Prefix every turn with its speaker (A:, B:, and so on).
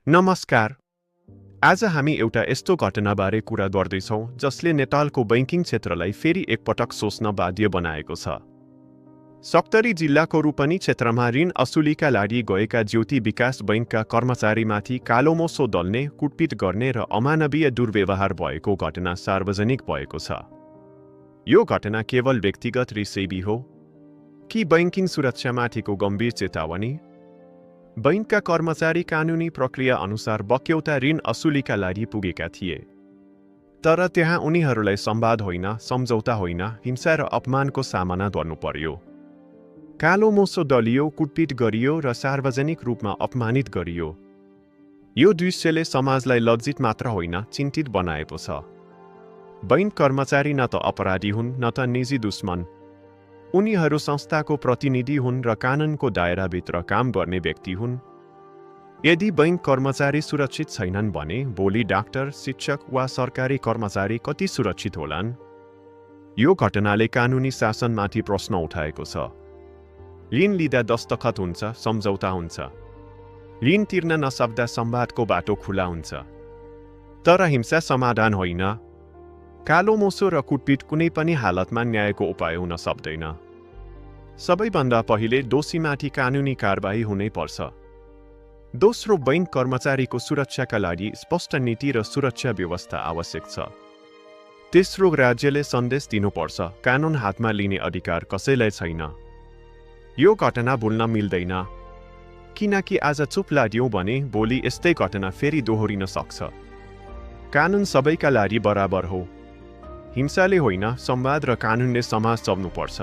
A: नमस्कार। आज हामी एउटा यस्तो घटनाबारे कुरा गर्दैछौँ जसले नेपालको बैंकिङ क्षेत्रलाई फेरि एकपटक सोच्न बाध्य बनाएको छ। सप्तरी जिल्लाको रूपनी क्षेत्रमा ऋण असुलीका लागि गएका ज्योति विकास बैंकका कर्मचारीमाथि कालोमोसो दल्ने, कुटपिट गर्ने र अमानवीय दुर्व्यवहार भएको घटना सार्वजनिक भएको छ। यो घटना केवल व्यक्तिगत रिसेवी हो कि बैंकिङ सुरक्षामाथिको गम्भीर चेतावनी? बैंकका कर्मचारी कानुनी प्रक्रिया अनुसार बक्यौता ऋण असुलीका लागि पुगेका थिए, तर त्यहाँ उनीहरूलाई संवाद होइन, सम्झौता होइन, हिंसा र अपमानको सामना गर्नु पर्यो। कालोमोसो दलियो, कुटपिट गरियो र सार्वजनिक रूपमा अपमानित गरियो। यो दृश्यले समाजलाई लज्जित मात्र होइन, चिन्तित बनाएको छ। बैंक कर्मचारी न त अपराधी हुन् न त निजी दुश्मन। उनीहरू संस्थाको प्रतिनिधि हुन् र कानुनको दायराभित्र काम गर्ने व्यक्ति हुन्। यदि बैंक कर्मचारी सुरक्षित छैनन् भने भोलि डाक्टर, शिक्षक वा सरकारी कर्मचारी कति सुरक्षित होलान्? यो घटनाले कानुनी शासनमाथि प्रश्न उठाएको छ। ऋण लिँदा दस्तखत हुन्छ, सम्झौता हुन्छ। ऋण तिर्न नसक्दा संवादको बाटो खुला हुन्छ। तर हिंसा समाधान होइन। कालोमोसो र कुटपिट कुनै पनि हालतमा न्यायको उपाय हुन सक्दैन। सबैभन्दा पहिले दोषीमाथि कानुनी कारबाही हुनै पर्छ। दोस्रो, बैंक कर्मचारीको सुरक्षाका लागि स्पष्ट नीति र सुरक्षा व्यवस्था आवश्यक छ। तेस्रो, राज्यले सन्देश दिनुपर्छ, कानुन हातमा लिने अधिकार कसैलाई छैन। यो घटना भुल्न मिल्दैन, किनकि आज चुप लाग्यौँ भने भोलि यस्तै घटना फेरि दोहोरिन सक्छ। कानुन सबैका लागि बराबर हो। हिंसाले होइन, संवाद र कानुनले समाज चल्नुपर्छ।